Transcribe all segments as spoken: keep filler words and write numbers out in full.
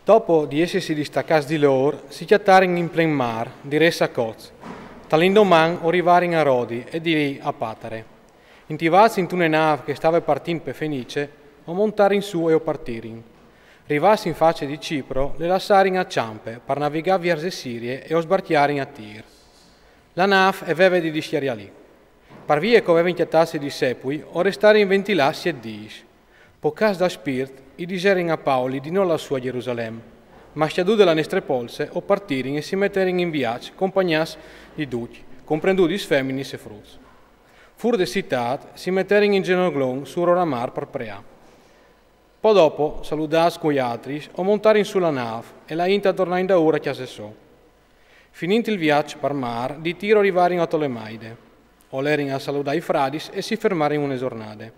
Dopo di jessi distaccâts di lôr, si cjatarin in plen mâr, di rês a Cots. Tal indoman o rivarin a Rodi e di li a Patare. Intivâts intune nâf che e stave partint pe Fenice, o montarin sù e o partirin. Rivâts in face di Cipro, le lassarin a çampe par navigâ viers de Sirie e o sbarcjarin a Tir. La nâf e veve di discjariâ li. Par vie che o vevin cjatât i discepui, o restarin ventî là siet dîs. Po câs dal Spirt, i diserin a Pauli di no lâ sù a Gjerusalem, ma scjadude la nestre polse o partirin e si meterin in viaç compagnâts di ducj, comprendudis feminis e fruts. Fûr de citât, si meterin in zenoglon sù ora mâr par preâ. Po dopo, saludâts cui altris, o montarin sù la nâf e la int a tornà indaûr a cjase sô. Finint il viaç par mâr, di Tir o rivarin a Tolemaide. O lerin a saludâ i fradis e si fermarin une zornade.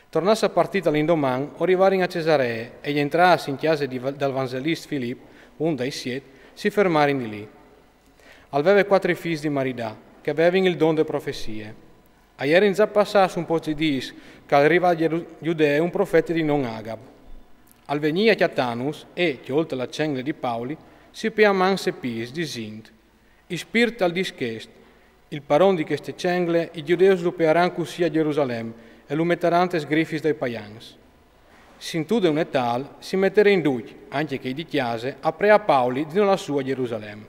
Tornâts a partî tal indoman, o rivarin a Cesaree e jentrâts in cjase di, dal vanzelist Filip, un dai siet, si fermarin di li. Al veve cuatri fîs di maridâ, che a vevin il don de profezie. A jerin za passâts un pôcs di dîs che al rivà a Gjeru-, Gjudee un profete di non Agab. Al vegnì a cjatânus e, cjolte la cengle di Pauli, si peà mans e pîts, disint: Il Spirt al dîs chest: il paron di cheste cengle, i Gjudeus lu pearan cussì a Gjerusalem e lu metaran tes grifis dai paians. Sintude une tâl, si meterin ducj, ancje chei di cjase, a preâ Pauli di no lâ sù a Gjerusalem.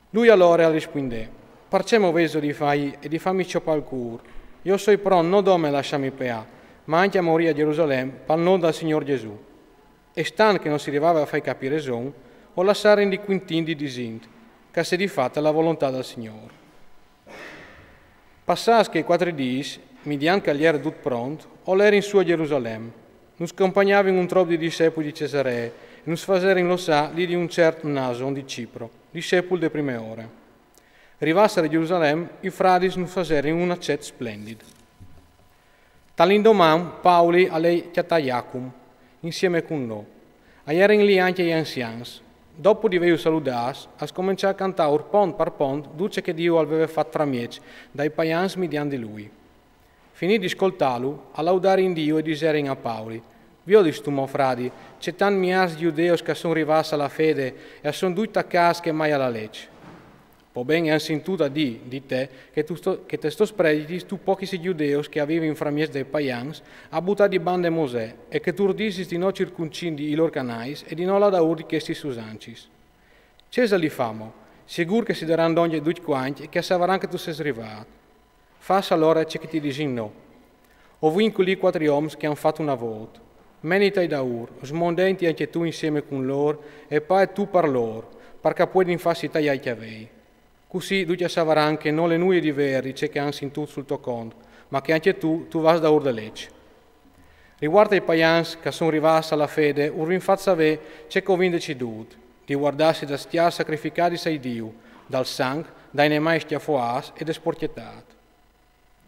Lui alore al rispuindè: Parcè mo vêso di fâi e di fâmi cjopâ il cûr? Jo o soi pront no dome a lassâmi peâ, ma ancje a morî a Gjerusalem pal non dal Signôr Gjesù. E stant che no si rivave a fâi capî reson, o lassarin di cuintindi disint che e sedi fate la volontât dal Signôr. Passâts chei cuatri dîs, midiant che al jere dut pront, o lerin sù a Gjerusalem. Nus compagnavin un trop di discepui di Cesaree e nus faserin loçâ li di un cert Mnason di Cipro, discepul de prime ore. Rivâts a Gjerusalem, i fradis nus faserin un acet splendid. Tal indoman Pauli al lè cjatâ Jacum, insieme cun nô. A jerin li ancje i anzians. Dopo di vêju saludâts, al scomençà a cantâur pont par pont dut ce che Diu al veve fat framieç dai paians midiant di lui. Finît di scoltâlu, a laudarin Diu e diserin a Pauli: Viodistu mo, fradi, ce tant miârs di Gjudeus che a son rivâts a la fede e a son ducj tacâts chê maie a la leç. Po ben e àn sintût a dî di te che tu sto-, che te stos preditis tu pochis i Gjudeus che a vivin framieç dai paians, a butâ di bande Mosè, e che tu ur disis di no circuncindi i lôr canais e di no lâ daûr di chestis usancis. Ce isal di fâ mo? Sigûr che si daran dongje ducj cuancj e che a savaran che tu sês rivât. Fâs alore ce che ti disìn nô. O vin culì cuatri oms che a àn fat une vôt. Menitai daûr, smondenti ancje tu insieme cun lôr, e pae tu par lôr, par che a puedin fâsi taiâ i cjavei. Cussì ducj a savaran che nol è nuie di vêr di ce che a àn sintût sul to cont, ma che ancje tu, tu vâs daûr de leç. Rivuart ai paians che a son rivâts a la fede, ur vin fat savê ce che o vin decidût, di vuardâsi dal cjâf sacrificadis ai Diu, dal sanc, dai nemâi scjafoâts e de sporcjetât.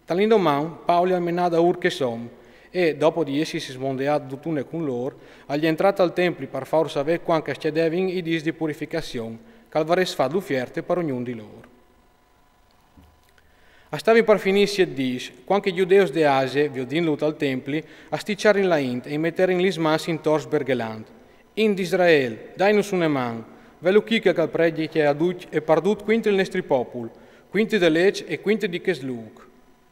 Tal indoman Pauli al menà daûr chescj oms e, dopo di jessisi smondeât dutune cun lôr, al jentrà tal templi par fâur savê cuant che a scjadevin i dîs di purificazion, che al varès fat l'ufierte par ognun di lôr. A stavin par finî i siet dîs, cuant che i Gjudeus de Asie, viodintlu tal templi, a stiçarin la int e i meterin lis mans intor sberghelant: Int di Israel, dainus une man, velu chi che al prediche a ducj e par dut cuintri il nestri popul, cuintri de leç e cuintri di chest lûc.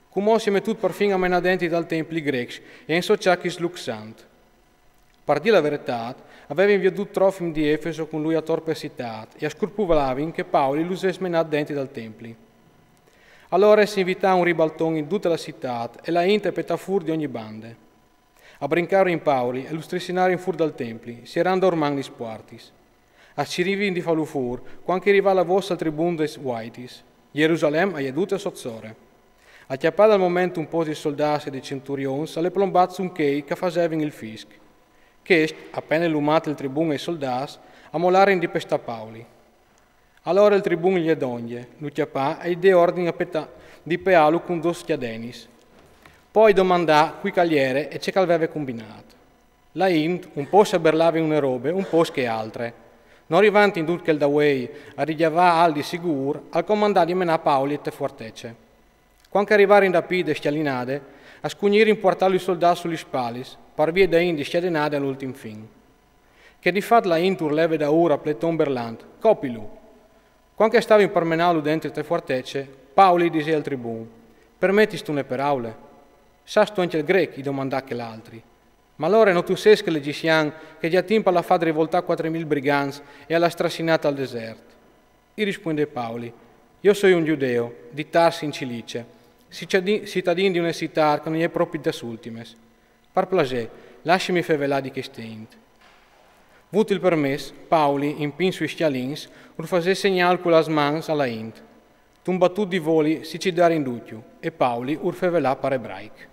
Cumò si è metût parfin a menâ dentri dal templi i grecs e a insoçâ chest lûc sant. Par dî la veretât, a vevin viodût Trofim di Efeso cun lui ator pe citât e a scrupulavin che Pauli lu ves menât dentri dal templi. Alore si invità un ribalton in dute la citât e la int e petà fûr di ogni bande. A brincarin Pauli e lu strissinarin fûr dal templi, sierant daurman lis puartis. A cirivin di fâlu fûr, cuant che e rivà la vôs al tribun des vuaitis: Gjerusalem e je dute sot sore. Al cjapà dal moment un pôcs di soldâts e di centurions, al è plombât su chei che a fasevin il fisc. Chescj, a pene lumât il tribun e i soldâts, a molarin di pestâ Pauli. Alore il tribun i lè dongje, lu cjapà e i dè ordin a petâ-, di peâlu cun dôs cjadenis. Po i domandà cui che al jere e ce che al veve cumbinât. La int, un pôcs a berlavin une robe, un pôcs chê altre. No rivant in dut chel davuei a rigjavâ alc di sigûr, al comandà di menâ Pauli te fuartece. Cuant che a rivarin dapî de scjalinade, a scugnirin puartâlu i soldâts su lis spalis, par vie de int discjadenade al ultin fin. Che di fat la int ur leve daûr a pleton berlant: «Copilu!» Cuant che a stavin par menâlu dentri te fuartece, Pauli i disè al tribun: «Permetis tu une peraule? Sâstu ancje il grec?» i domandà chel altri. «Ma alore no tu sês chel egizian che à za timp al à fat rivoltâ cuatri mil brigants e al à strassinât al desert?» I rispuindè Pauli: «Jo o soi un zudeu, di Tars in Cilice, citadin di une citât che no je propit des ultimes. Par plasê, lassimi fevelâ di cheste int.» Vût il permès, Pauli, impins sui scjalins, ur fasè segnâl cu las mans a la int. Tumbatût di voli si cidarin ducju e Pauli ur fevelà par ebraic.